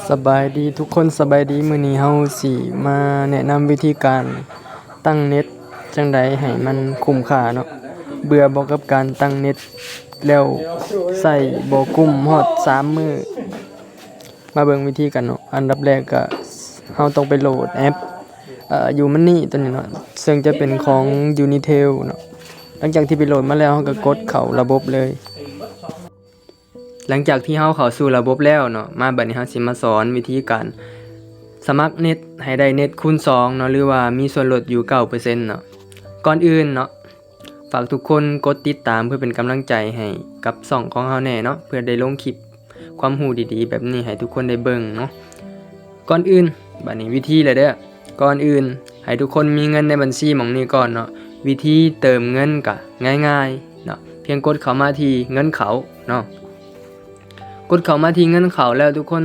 ສະບາຍດີທຸກຄົນ ສະບາຍດີ. ມື້ນີ້ເຮົາຊິມາແນະນຳວິທີການຕັ້ງເນັດຈັ່ງໃດໃຫ້ມັນຄຸ້ມຄ່າເນາະ. ເບື່ອບໍ່ກັບການຕັ້ງເນັດແລ້ວໃຊ້ບໍ່ກຸ້ມຮອດສາມມື້? ມາເບິ່ງວິທີກັນເນາະ. ອັນດັບແລກກະເຮົາຕ້ອງໄປໂຫຼດແອັບ ເອີ YouMoney ຕົວນີ້ເນາະ ເຊິ່ງຈະເປັນຂອງ Unitel ເນາະ. ຫຼັງຈາກທີ່ໄປໂຫຼດມາແລ້ວ ເຮົາກໍກົດເຂົ້າລະບົບເລີຍ. ຫຼັງຈາກທີ່ເຮົາເຂົ້າສູ່ລະບົບແລ້ວເນາະ ມາບັດນີ້ເຮົາຊິມາສອນວິທີການສະໝັກເນັດໃຫ້ໄດ້ເນັດຄູນສອງເນາະ ຫຼືວ່າມີສ່ວນລົດຢູ່ເກົ້າເປີເຊັນເນາະ. ກ່ອນອື່ນເນາະ ຝາກທຸກຄົນກົດຕິດຕາມເພື່ອເປັນກຳລັງໃຈໃຫ້ກັບຊ່ອງຂອງເຮົາແດ່ເນາະ ເພື່ອໄດ້ລົງຄລິບຄວາມຮູ້ດີໆແບບນີ້ໃຫ້ທຸກຄົນໄດ້ເບິ່ງເນາະ. ກ່ອນອື່ນ ບັດນີ້ວິທີແລ້ວເດີ້. ກ່ອນອື່ນໃຫ້ທຸກຄົນມີເງິນໃນບັນຊີໝ່ອງນີ້ກ່ອນເນາະ. ວິທີເຕີມເງິນກະງ່າຍໆເນາະ ພຽງກົດເຂົ້າມາທີ່ເງິນເຂົ້າເນາະ. ກົດເຂົ້າມາທີ່ເງິນເຂົ້າແລ້ວ ທຸກຄົນ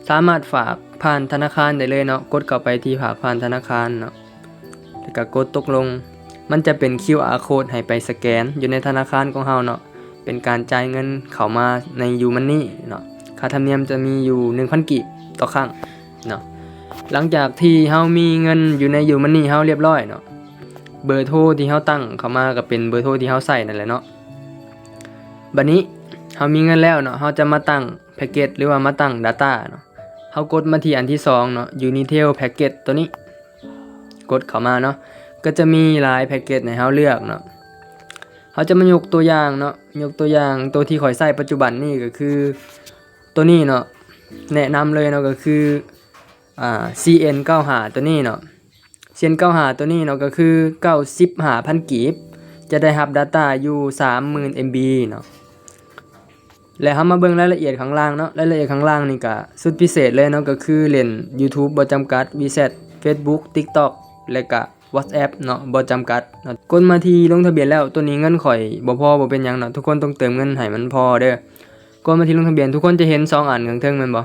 ສາມາດຝາກຜ່ານທະນາຄານໄດ້ເລີຍເນາະ. ກົດເຂົ້າໄປທີ່ຝາກຜ່ານທະນາຄານເນາະ ແລ້ວກະກົດຕົກລົງ. ມັນຈະເປັນ QR code ໃຫ້ໄປສະແກນຢູ່ໃນທະນາຄານຂອງເຮົາເນາະ ເປັນການຈ່າຍເງິນເຂົ້າມາໃນ YouMoney ເນາະ. ຄ່າທຳນຽມຈະມີຢູ່ໜຶ່ງພັນກີບຕໍ່ຄັ້ງເນາະ. ຫຼັງຈາກທີ່ເຮົາມີເງິນຢູ່ໃນ YouMoney ເຮົາລຽບຮ້ອຍເນາະ ເບີໂທທີ່ເຮົາຕັ້ງເຂົ້າມາກໍເປັນເບີໂທທີ່ເຮົາໃຊ້ນັ້ນແຫຼະເນາະ. ບັດນີ້ເຮົາມີເງິນແລ້ວເນາະ ເຮົາຈະມາຕັ້ງແພັກເກັດ ຫຼືວ່າມາຕັ້ງ data ເນາະ. ເຮົາກົດມາທີ່ອັນທີສອງເນາະ Unitel Package ຕົວນີ້ ກົດເຂົ້າມາເນາະ ກໍຈະມີຫຼາຍແພັກເກັດໃຫ້ເຮົາເລືອກເນາະ. ເຮົາຈະມາຍົກຕົວຢ່າງເນາະ ຍົກຕົວຢ່າງຕົວທີ່ຂ້ອຍໃຊ້ປັດຈຸບັນນີ້ກໍຄືຕົວນີ້ເນາະ. ແນະນຳເລີຍເນາະ ກໍຄື ອາ ຊີເອັນເກົ້າຫ້າ ຕົວນີ້ເນາະ. ຊີເອັນເກົ້າຫ້າ ຕົວນີ້ເນາະ ກໍຄືເກົ້າສິບຫ້າພັນກີບ ຈະໄດ້ຮັບ data ຢູ່ສາມໝື່ນ MB ເນາະ. ແລະ ເຮົາມາເບິ່ງລາຍລະອຽດຂ້າງລ່າງເນາະ. ລາຍລະອຽດຂ້າງລ່າງນີ້ກະສຸດພິເສດເລີຍເນາະ ກໍຄືຫຼິ້ນ YouTube ບໍ່ຈຳກັດ, WeChat, Facebook, TikTok ແລະກະ WhatsApp ເນາະ ບໍ່ຈຳກັດເນາະ. ກົດມາທີ່ລົງທະບຽນແລ້ວ ຕົວນີ້ເງິນຂ້ອຍບໍ່ພໍ ບໍ່ເປັນຫຍັງເນາະ ທຸກຄົນຕ້ອງເຕີມເງິນໃຫ້ມັນພໍເດີ້. ກົດມາທີ່ລົງທະບຽນ ທຸກຄົນຈະເຫັນສອງອັນຂ້າງເທິງແມ່ນບໍ່?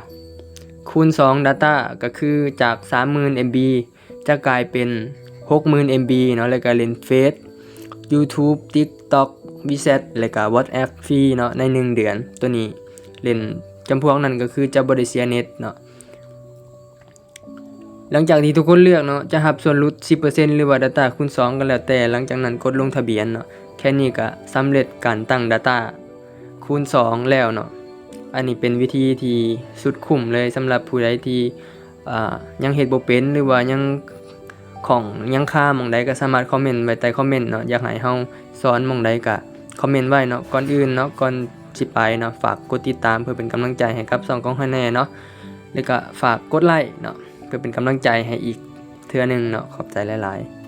ຄູນສອງ data ກໍຄືຈາກສາມໝື່ນ MB ຈະກາຍເປັນຫົກໝື່ນ MB ເນາະ ແລ້ວກໍຫຼິ້ນເຟສ YouTube, TikTok, WeChat ແລ້ວກໍ WhatsApp ຟຣີເນາະ ໃນໜຶ່ງເດືອນ. ຕົວນີ້ຫຼິ້ນຈຳພວກນັ້ນກໍຄືຈະບໍ່ໄດ້ເສຍເນັດເນາະ. ຫຼັງຈາກທີ່ທຸກຄົນເລືອກເນາະ ຈະຮັບສ່ວນຫຼຸດສິບເປີເຊັນ ຫຼືວ່າ data ຄູນສອງກໍແລ້ວແຕ່. ຫຼັງຈາກນັ້ນກົດລົງທະບຽນເນາະ ແຄ່ນີ້ກໍສຳເລັດການຕັ້ງ data ຄູນສອງແລ້ວເນາະ. ອັນນີ້ເປັນວິທີທີ່ສຸດຄຸ້ມເລີຍ ສຳລັບຜູ້ໃດທີ່ ອາ ຍັງເຮັດບໍ່ເປັນ ຫຼືວ່າຍັງຂ້ອງຍັງຄາໝ່ອງໃດ ກໍສາມາດຄອມເມັນໄວ້ໃຕ້ຄອມເມັນເນາະ. ຢາກໃຫ້ເຮົາສອນໝ່ອງໃດກໍຄອມເມັນໄວ້ເນາະ. ກ່ອນອື່ນເນາະ ກ່ອນຊິໄປເນາະ ຝາກກົດຕິດຕາມເພື່ອເປັນກຳລັງໃຈໃຫ້ກັບຊ່ອງຂອງເຮົາແດ່ເນາະ ແລ້ວກໍຝາກກົດໄລ້ເນາະ ເພື່ອເປັນກຳລັງໃຈໃຫ້ອີກເທື່ອໜຶ່ງເນາະ. ຂອບໃຈຫຼາຍໆ.